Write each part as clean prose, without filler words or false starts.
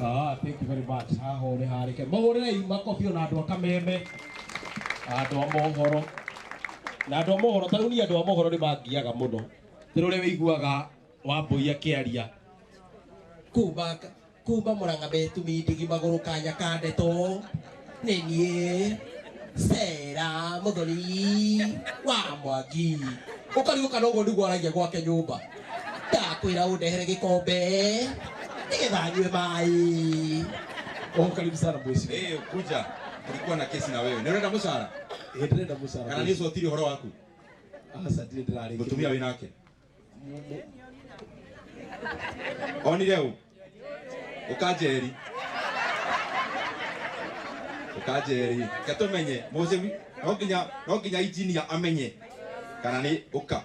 Ah, thank you very much. Haha ũrĩ harĩke. Mahũrĩrei makobi ona andũ a Kameme, andũ a mohoro. Na andũ a mohoro, ta rĩu niĩ andũ a mohoro nĩ mangiaga mũno. Tĩ ũrĩa wĩiguaga Wambũi akĩaria. Kuma kuma Mũrang'a metumi ndigi magũrũ kanya ka ndeto. Nĩ niĩ Sera Mũthoni wa Mwangi. Ũkarigwo kana ũguo nĩguo aragia gwake nyũmba. Ndakwĩra ũndehere gĩkombe nĩgetha nyue maĩ. Oh, karibu sana mheshimiwa. Eh, kuja. Tulikuwa na kesi na wewe. Nĩ ũrenda mũcara? Ĩ, ndĩrenda mũcara. Kana nĩ cotiri ũhoro waku? Aca, ndirĩ ndĩrarĩkia. Mũtumia wĩ nake? Onire ũ? Ũka Njeri. Ũka Njeri. Reke tũmenye. Mũcemi, no nginya engineer amenye kana nĩ ũka.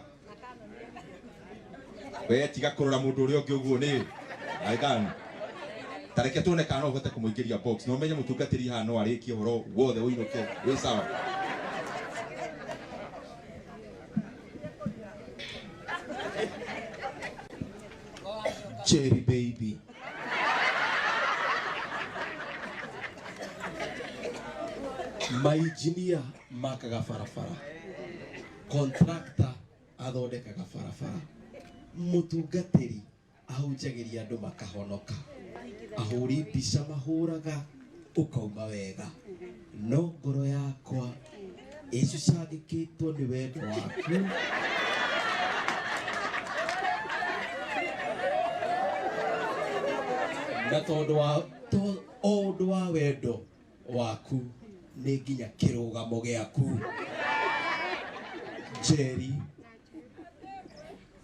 We tiga kũrora mũndũ ũrĩa ũngĩ ũguo nĩ agani. Ta reke tuone kana no ũhote kũmũingĩria box. Na ũmenye mũtungatĩri haha no arĩkie ũhoro wothe ũinũke wĩ sawa. Jerry baby. Mainjinia makaga barabara. Contractor athondekaga barabara. Mũtungatĩri ahunjagĩria andũ makahonoka. Ahũri mbica mahũraga ũkauma wega. No ngoro yakwa ĩcucangĩkĩtwo nĩ wendo waku. Na tondũ wa to o ũndũ wa wendo waku nĩ nginya kĩrũgamo gĩaku. Njeri,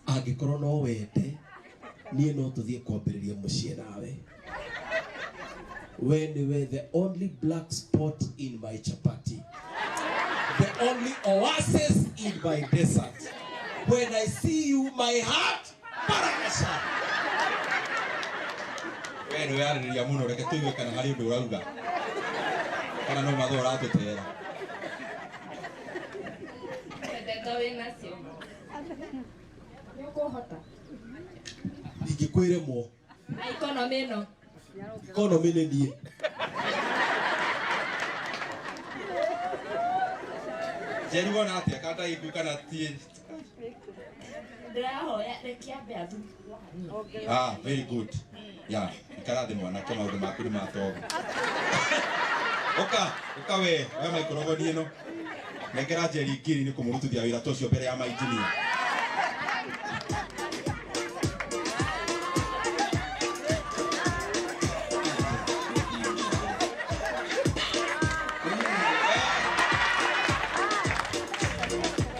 angĩkorwo no wende niĩ no tũthiĩ kwambĩrĩria mũciĩ nawe. We nĩwe the only black spot in my chapati, the only oasis in my desert. When I see you, my heart parasha. We nĩ weyarĩrĩria mũno, reke tũigue kana harĩ ũndũ ũrauga kana no mathaa ũratũtera. Ndeto wĩ nacio. Nĩ ũkũhota. Ingĩkwĩremwo. Na economy ĩno. Economy nĩ niĩ. Njeri, wona atĩa kanda iku kana ti? Ndĩrahoya reke ambe athukwo hanini. Ah, very good. Ya, ikara thĩ mwanake, maũndũ maku nĩ matogo. Ũka, ũka we maikorogoni ĩno. Nengera Njeri ngiri nĩ kũmũrutithia wĩra ta ũcio mbere ya mainjinia.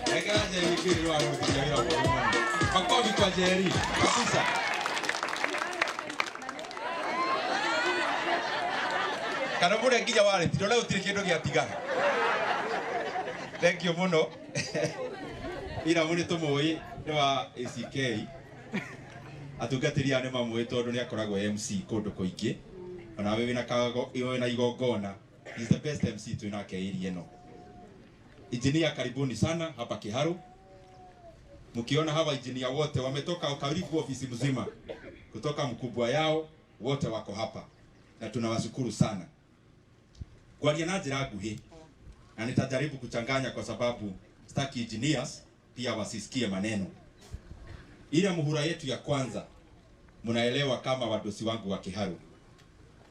Nengera Njeri ngiri nĩ wamũrutithia wĩra mũru mũno. Makofi kwa Njeri. Kabisa. Kana mũrĩa nginya warĩti, ndona gũtirĩ kĩndũ gĩatigara. Thank you mũno. Iramu nĩ tũmũĩ nĩ wa ACK. Atungatĩri aya nĩ mamũĩ tondũ nĩ akoragwo MC kũndũ kũingĩ. Ona we wĩna kago, wĩna igongona. He's the best MC twĩ nake area ĩno. Engineer, karibuni sana hapa Kiharu. Mkiona hawa engineer wote wametoka karibu ofisi mzima, kutoka mkubwa yao wote wako hapa na tunawashukuru sana. Kwaria na njĩra nguhĩ na nitajaribu kuchanganya kwa sababu sitaki engineers pia wasisikie maneno. Ile muhula yetu ya kwanza, mnaelewa kama wadosi wangu wa Kiharu,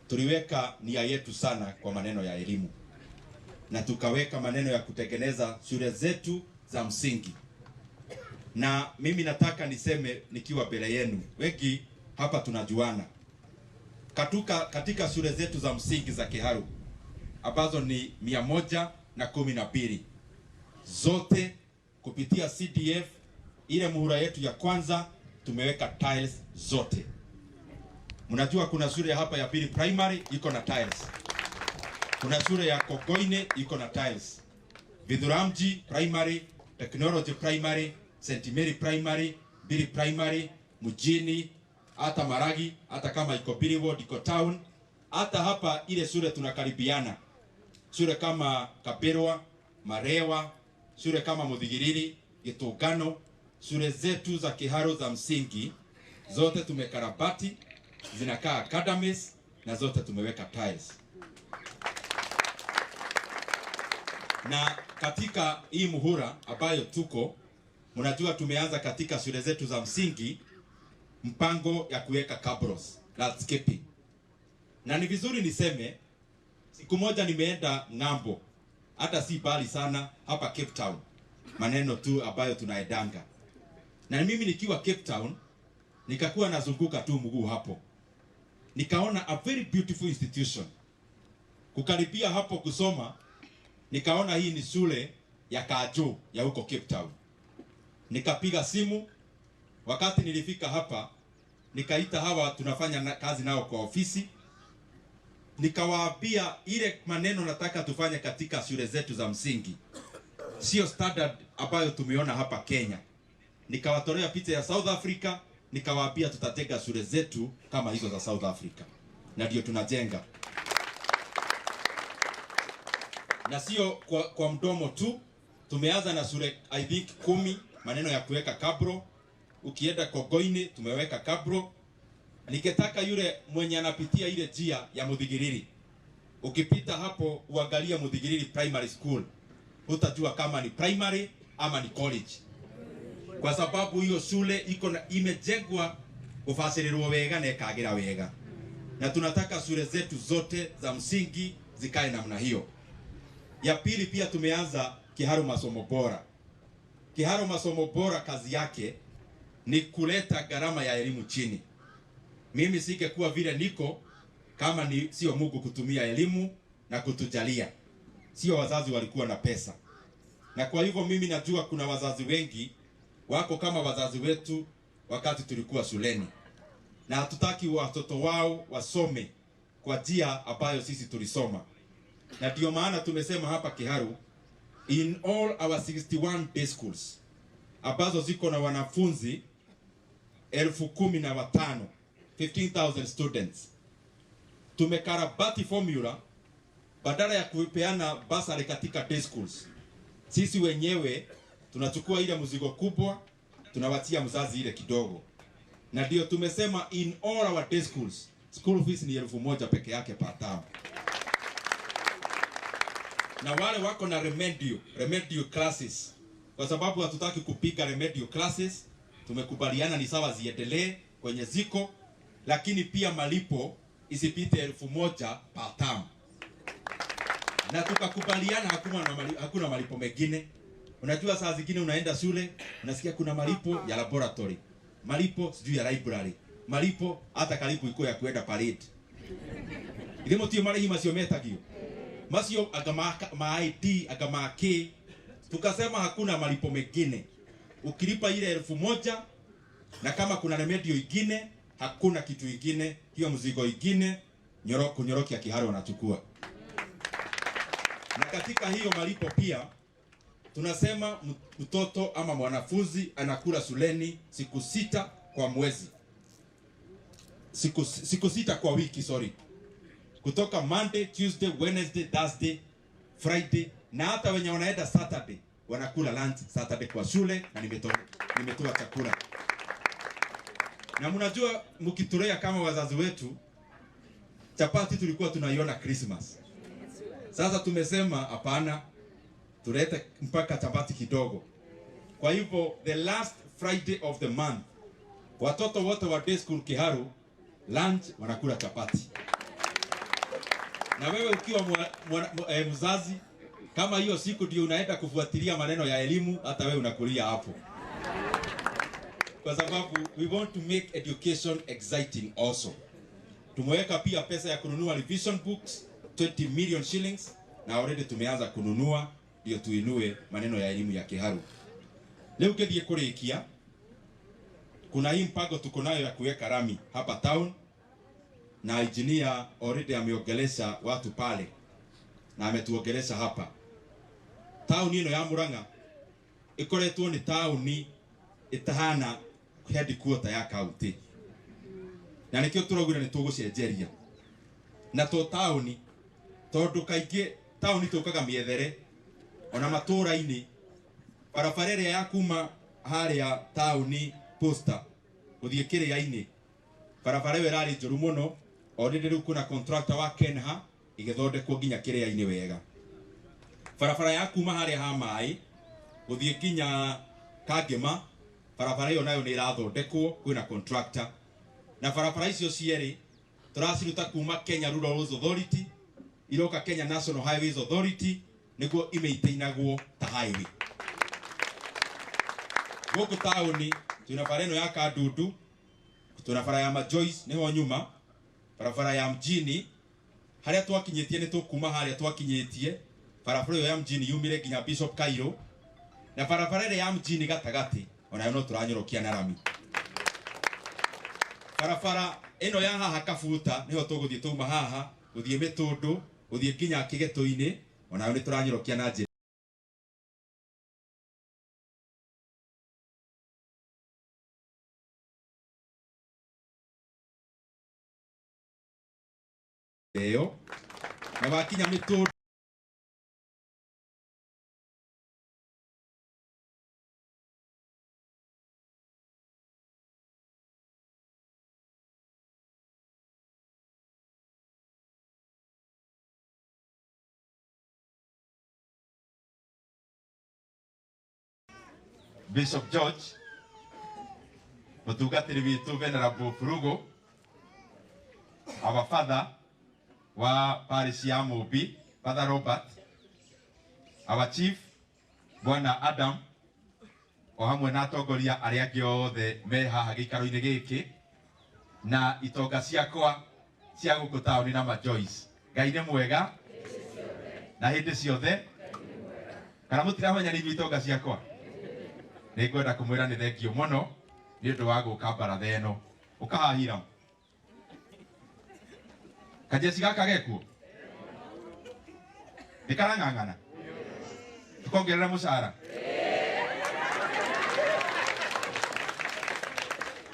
tuliweka nia yetu sana kwa maneno ya elimu na tukaweka maneno ya kutengeneza shule zetu za msingi. Na mimi nataka niseme nikiwa mbele yenu, wengi hapa tunajuana. Katika shule zetu za msingi za Kiharu ambazo ni 112 zote kupitia CDF, ile muhula yetu ya kwanza tumeweka tiles zote. Mnajua kuna shule hapa ya Pili Primary iko na tiles. Kuna shule ya Kogoine iko na tiles. Vithuramji Primary, Technology Primary, St Mary Primary, Bili Primary, Mujini, hata Maragi, hata kama iko Bili Ward, iko town, hata hapa ile shule tunakaribiana. Shule kama Kabirwa, Marewa, shule kama Muthigiriri, Gitungano, shule zetu za Kiharu za msingi zote tumekarabati, zinakaa academies na zote tumeweka tiles. Na katika hii muhula ambayo tuko, mnajua tumeanza katika shule zetu za msingi mpango ya kuweka cabros landscaping. Na ni vizuri niseme, siku moja nimeenda ng'ambo, hata si bali sana, hapa Cape Town, maneno tu ambayo tunaendanga. Na mimi nikiwa Cape Town nikakuwa nazunguka tu mguu hapo, nikaona a very beautiful institution. Kukaribia hapo kusoma, nikaona hii ni shule ya Kajo ya huko Cape Town. Nikapiga simu. Wakati nilifika hapa, nikaita hawa tunafanya kazi nao kwa ofisi, nikawaambia ile maneno nataka tufanye katika shule zetu za msingi sio standard ambayo tumeona hapa Kenya. Nikawatolea picha ya South Africa, nikawaambia tutajenga shule zetu kama hizo za South Africa, na ndio tunajenga. Na sio kwa mdomo tu, tumeanza na shule I think 10 maneno ya kuweka kabro. Ukienda Kogoini tumeweka kabro. Niketaka yule mwenye anapitia ile njia ya Muthigiriri, ukipita hapo uangalie Muthigiriri Primary School, hutajua kama ni primary ama ni college, kwa sababu hiyo shule iko na imejengwa kufasirirwo wega na ikagira wega. Na tunataka shule zetu zote za msingi zikae namna hiyo. Ya pili, pia tumeanza Kiharu Masomo Bora. Kiharu Masomo Bora kazi yake ni kuleta gharama ya elimu chini. Mimi singekuwa vile niko kama ni sio Mungu kutumia elimu na kutujalia. Sio wazazi walikuwa na pesa. Na kwa hivyo mimi najua kuna wazazi wengi wako kama wazazi wetu wakati tulikuwa shuleni, na hatutaki watoto wao wasome kwa njia ambayo sisi tulisoma. Na ndio maana tumesema hapa Kiharu, in all our 61 day schools ambazo ziko na wanafunzi 15,000, 15,000 students, tumekarabati formula. Badala ya kupeana basari katika day schools, sisi wenyewe tunachukua ile mzigo kubwa, tunawatia mzazi ile kidogo. Na ndio tumesema in all our day schools, school fees ni 1,000 peke yake per term. Na wale wako na remedial classes, kwa sababu hatutaki kupiga remedial classes, tumekubaliana ni sawa ziendelee kwenye ziko, lakini pia malipo isipite 1,000 per term. Na tukakubaliana hakuna malipo mengine. Unajua saa zingine unaenda shule, unasikia kuna malipo ya laboratory, malipo sijui ya library, malipo hata karibu iko ya kuenda parade. Ile mtu mara macio metagio. Macio aga ma ID, aga ma K. Tukasema hakuna malipo mengine. Ukilipa ile 1,000, na kama kuna remedio ingine, hakuna kitu ingine, hiyo mzigo ingine kunyoroki ya Kiharu wanachukua. Na katika hiyo malipo pia tunasema mtoto ama mwanafunzi anakula shuleni siku 6 kwa mwezi. Siku 6 kwa wiki, sorry. Kutoka Monday, Tuesday, Wednesday, Thursday, Friday, na hata wenye wanaenda Saturday wanakula lunch Saturday kwa shule, na nimetoa chakula. Na mnajua mkitulea kama wazazi wetu, chapati tulikuwa tunaiona Christmas. Sasa tumesema hapana, tulete mpaka chapati kidogo. Kwa hivyo the last Friday of the month, watoto wote wa day school Kiharu lunch wanakula chapati. Na wewe ukiwa mzazi, kama hiyo siku ndio unaenda kufuatilia maneno ya elimu, hata wewe unakulia hapo. Kwa sababu we want to make education exciting also. Tumeweka pia pesa ya kununua revision books 20 million shillings, na already tumeanza kununua ndio tuinue maneno ya elimu ya Kiharu. Leo ngethie kurikia, kuna hii mpango tuko nayo ya kuweka rami hapa town, na engineer already ameongelesha watu pale na ametuongelesha hapa. Town ino ya Murang'a ikoretwo ni town itahana headquarter ya county, na nikio turaugire ni tugucenjeria na to town, tondu kaingi town tukaga miethere ona matura-ini. Barabara ĩrĩa ya kuma haria tauni posta guthie kiria-ini, barabara ĩyo ĩrarĩ njũru mũno, Already rĩu kwĩna contractor wa Kenha ĩgĩthondekwo nginya kĩrĩa-inĩ wega. Barabara ya kuma harĩa ha maĩ gũthiĩ kinya Kangema, barabara ĩyo nayo nĩ ĩrathondekwo, kwĩna contractor. Na barabara icio cierĩ tũraciruta kuma Kenya Rural Roads Authority iroka Kenya National Highways Authority nĩguo imaintainagwo ta highway. Gũkũ taũni twĩna bara ĩno ya Kandundu, twĩna bara ya Majoice nĩho nyuma, barabara ya mjini harĩa twakinyĩtie nĩ tũkuma harĩa twakinyĩtie barabara ĩyo ya mjini yumire nginya Bishop Cairo, na barabara ĩrĩa ya mjini gatagatĩ onayo no tũranyorokia na rami. Barabara ĩno ya haha Kabuta nĩho tũgũthiĩ tũma haha gũthiĩ Mĩtũndũ gũthiĩ nginya Kĩgetũ-inĩ onayo nĩ tũranyorokia na njĩra ĩyo na wakinya Mĩtũndũ Bishop George, mũtungatĩri witũ Venerable Furugo, our father wa parish ya Mũmbi, Father Robert, our chief Bwana Adam, o hamwe na atongoria arĩa angĩ othe me haha gĩikaro-inĩ gĩkĩ, na itonga ciakwa cia gũkũ taũni na Majoice. Ngai nĩ mwega na hĩndĩ ciothe. Kana mũtiramenya nĩ ithuĩ itonga ciakwa? Nĩ ngwenda kũmwĩra nĩ thengio mũno nĩ ũndũ wa gũka baratha ĩno. Ũkahahira kajeci gaka gekuo nĩ karang'ang'ana tũkongerera mũcara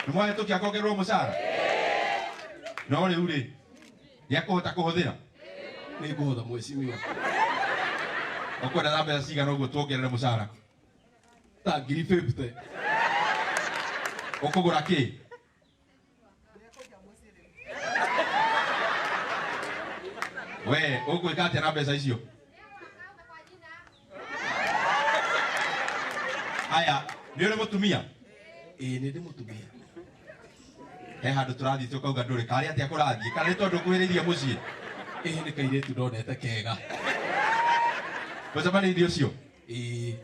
nĩ mwahĩtũkia akongererwo mũcara no rĩu rĩ nĩ akũhota kũhũthĩra nĩ ngũhotha mwecimiwa. Ũkwenda na mbeca cigana ũguo tuongerere mũcara? Ta 50,000. Ũkũgũra kĩ? We ũgwĩka atĩa na mbeca icio? Aya, nĩ ũrĩ mũtumia? Ĩĩ nĩ ndĩ mũtumia. He handũ tũrathiĩ tũkauga ndũrĩ, karĩ atĩa kũrathiĩ? Kana nĩ tondũ ũkuhĩrĩirie mũciĩ? Ĩĩ nĩ kairĩtu ndonete kega. Mũcemanio-inĩ ũcio? Ĩĩ.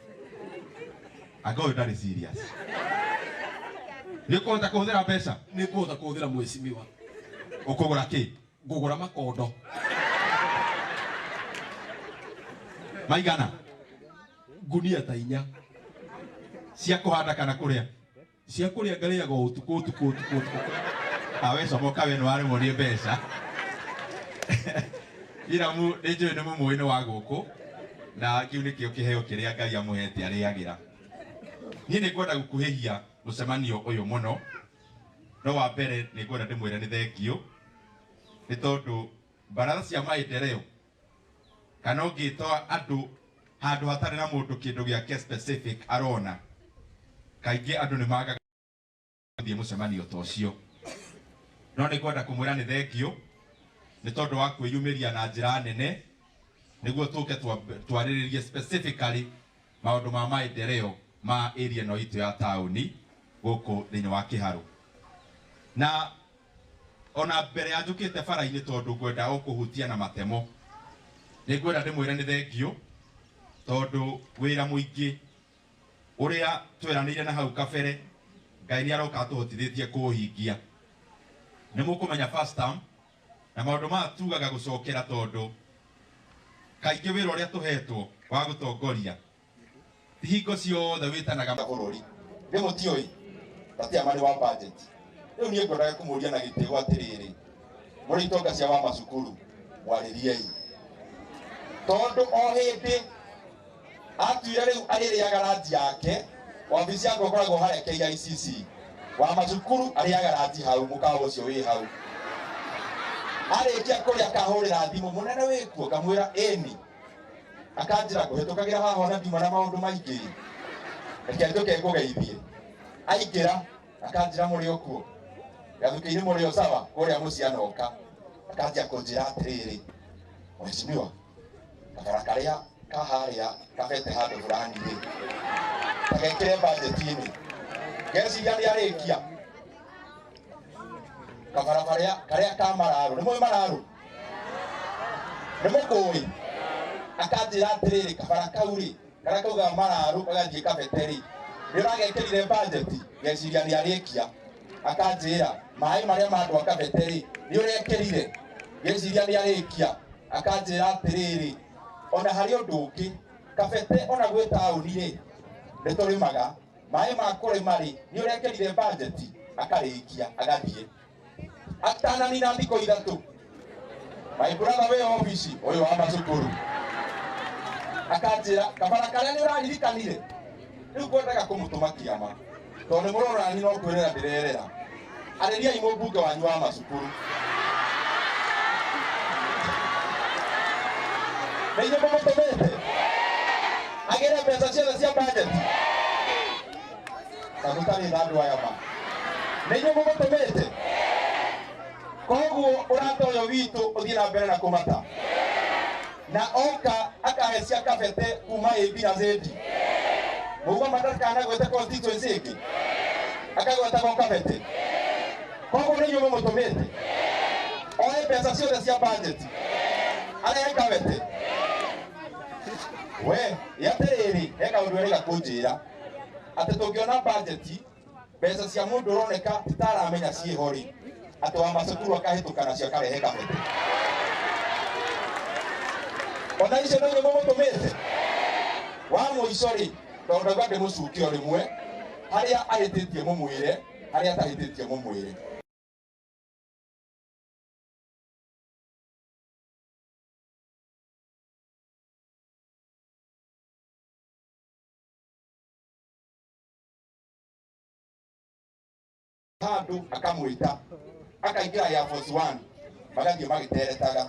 Anga ũyũ ndarĩ serious. Nĩ ũkũhota kũhũthĩra mbeca? Nĩ ngũhota kũhũthĩra mwecimiwa. Ũkũgũra kĩ? Ngũgũra makondo. Maigana? Ngunia ta 4. Cia kũhanda kana kũrĩa? Cia kũrĩa ngarĩaga o ũtukũ ũtukũ ũtukũ ũtukũ. Awe comoka we nĩ warĩmwo nĩ mbeca. Iramu nĩ njũĩ nĩ mũmũĩ nĩ wa gũkũ na kĩu nĩkĩo kĩheo kĩrĩa Ngai amũhete arĩagĩra. Niĩ nĩ ngwenda gũkuhĩhia mũcemanio ũyũ mũno, no wa mbere nĩ ngwenda ndĩmwĩre nĩ thengio nĩ tondũ baratha cia maendeleo kana ũngĩtwa andũ handũ hatarĩ na mũndũ kĩndũ gĩake specific arona, kaingĩ andũ nĩ magaga gũthiĩ mũcemanio ta ũcio. No nĩ ngwenda kũmwĩra nĩ thengio nĩ tondũ wa kwĩyumĩria na njĩra nene nĩguo tũke twarĩrĩrie specifically maũndũ ma maendeleo ma area ĩno itũ ya taũni gũkũ thĩinĩ wa Kĩharũ. Na ona mbere ya njũkĩte bara-inĩ tondũ ngwenda o kũhutia na matemo, nĩ ngwenda ndĩmwĩre nĩ thengio tondũ wĩra mũingĩ ũrĩa tweranĩire na hau kabere Ngai nĩ aroka atũhotithĩtie kũũhingia. Nĩ mũkũmenya first term na maũndũ maya tugaga gũcokera tondũ kaingĩ wĩra ũrĩa tũhetwo wa gũtongoria ti hingo ciothe wĩtanaga bũrũri. Rĩ mũtiũĩ tatia marĩ wa budget. Rĩu niĩ ngwendaga kũmũria na gĩtĩo atĩrĩrĩ, mũrĩ itonga cia wa macukuru mwarĩriei, tondũ o hĩndĩ atuire rĩu arĩrĩaga ranji yake wabici yakwa ĩkoragwo harĩa KICC wa macukuru arĩaga ranji hau mũkawa ũcio wĩ hau. Arĩkia kũrĩa akahũrĩra thimũ, mũnene wĩkuo, ngamwĩra ĩni, akanjĩra ngũhĩtũkagĩra haha ona ngiuma na maũndũ maingĩ, reke njũke ngũgeithie. Aingĩra akanjĩra mũrĩ o kuo, gathukĩ-inĩ mũrĩ o sawa kũrĩa mũciĩ anoka. Akanjia kũnjĩra atĩrĩrĩ, mheshimiwa, kabara karĩa ka harĩa kabete handũ fulani rĩ, tagekĩre budget-inĩ. Ngeciria nĩ arĩkia. Kabara karĩa ka Mararũ, nĩ mũĩ Mararũ? Nĩ mũkũĩ? Akanjĩra atĩrĩrĩ, kabara kau rĩ, karĩa kaugaga Mararũ gagathiĩ Kabete rĩ, nĩ ũragekĩrire budget? Ngeciria nĩ arĩkia. Akanjĩra maĩ marĩa ma andũ a Kabete rĩ, nĩ ũrekĩrire? Ngeciria nĩ arĩkia. Akanjĩra atĩrĩrĩ, ona harĩ ũndũ ũngĩ, Kabete ona gwĩ taũni rĩ, nĩ tũrĩmaga, maĩ ma kũrĩma rĩ, nĩ ũrekĩrire budget? Akarĩkia agathiĩ. Atananina thikũ ithatũ, my brother wĩ obici ũyũ wa macukuru akanjĩra kabara karĩa nĩ ũraririkanire. Rĩu ngwendaga kũmũtũma kĩama tondũ nĩ mũrona ni no kwĩrera ndĩrerera. Arĩriai mũmbunge wanyu wa macukuru. Nĩ inyuĩ mũmũtũmĩte agĩre mbeca ciothe cia budget? Ta mũtarĩ na andũ aya ma. Nĩ inyuĩ mũmũtũmĩte? Koguo ũrata ũyũ witũ ũthiĩ na mbere na kũmata. Na oka akahe cia Kabete kuma A B na Z. Mũguo matakanagwete constituency ĩngĩ, akagwetaga Kabete. Koguo nĩ inyuĩ mũmũtũmĩte oe mbeca ciothe cia budget arehe Kabete. We atĩrĩrĩ, he kaũndũ erĩga kũnjĩra atĩ tũngĩona budget mbeca cia mũndũ ũroneka titaramenya ciĩho rĩ, atĩ wa macukuru akahĩtũka nacio akarehe Kabete. Ona icio no inyuĩ mũmũtũmĩte. Wa mũico rĩ, tondũ ndauga ndĩmũcuke o rĩmwe, harĩa ahĩtĩtie mũmwĩre, harĩa atahĩtĩtie mũmwĩre. Handũ akamwĩta akaingĩra Air Force One, magathiĩ magĩteretaga.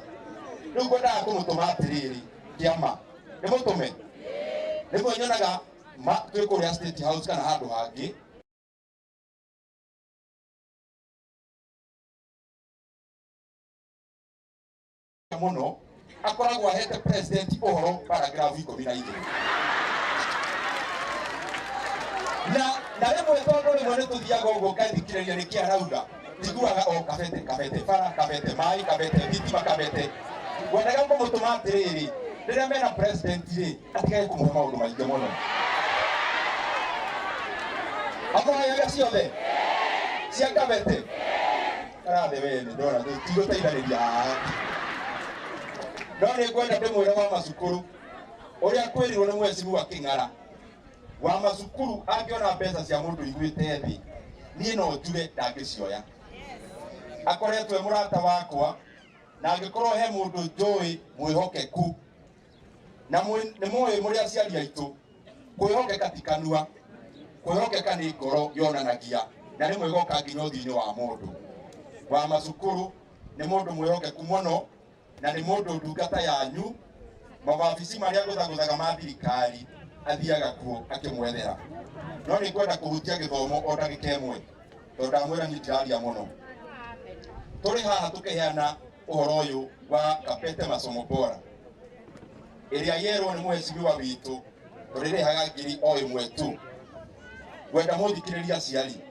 Rĩu ngwendaga kũmũtũma atĩrĩrĩ, kĩama nĩmũtũme. Rĩmwe nyonaga twĩ kũrĩa State House kana handũ hangĩ, mũno akoragwo ahete president ũhoro paragraph 12. Na rĩmwe tondũ rĩmwe nĩ tũthiaga ũguo ngathikĩrĩria nĩkĩ arauga, njiguaga o Kabete, Kabete bara, Kabete maĩ, Kabete thitima, Kabete. Ngwendaga kũmũtũma atĩrĩrĩ, rĩrĩa mena president rĩ, atigage kũmũhe maũndũ maingĩ mũno. Amũheage ciothe cia Kabete. Karathe we nĩ ndona tigũteithanĩria haha. No nĩ ngwenda ndĩmwĩre wa macukuru ũrĩa kwĩrirwo nĩ mheshimiwa Kĩng'ara, wa macukuru angĩona mbeca cia mũndũ iguĩte thĩ, niĩ no njuge ndangĩcioya. Akoretwo e mũrata wakwa, na angĩkorwo he mũndũ njũĩ mwĩhokeku, na nĩ mũĩ mũrĩ aciari aitũ, kwĩhokeka ti kanua, kwĩhokeka nĩ ngoro yonanagia, na rĩmwe ĩgoka nginya ũthiũ-inĩ wa mũndũ. Wa macukuru nĩ mũndũ mwĩhokeku mũno, na nĩ mũndũ ndungata yanyu. Mawabici marĩa gũthagũthaga ma thirikari athiaga kuo akĩmwethera. No nĩ ngwenda kũhutia gĩthomo o ndagĩka ĩmwe, tondũ ndamwĩra niĩ ndiraria mũno. Tũrĩ haha tũkĩheana ũhoro ũyũ wa Kabete masomo bora, ĩrĩa yerwo nĩ mheshimiwa witũ, tũrĩrĩhaga 1,000 o ĩmwe tu. Ngwenda mũthikĩrĩrie aciari.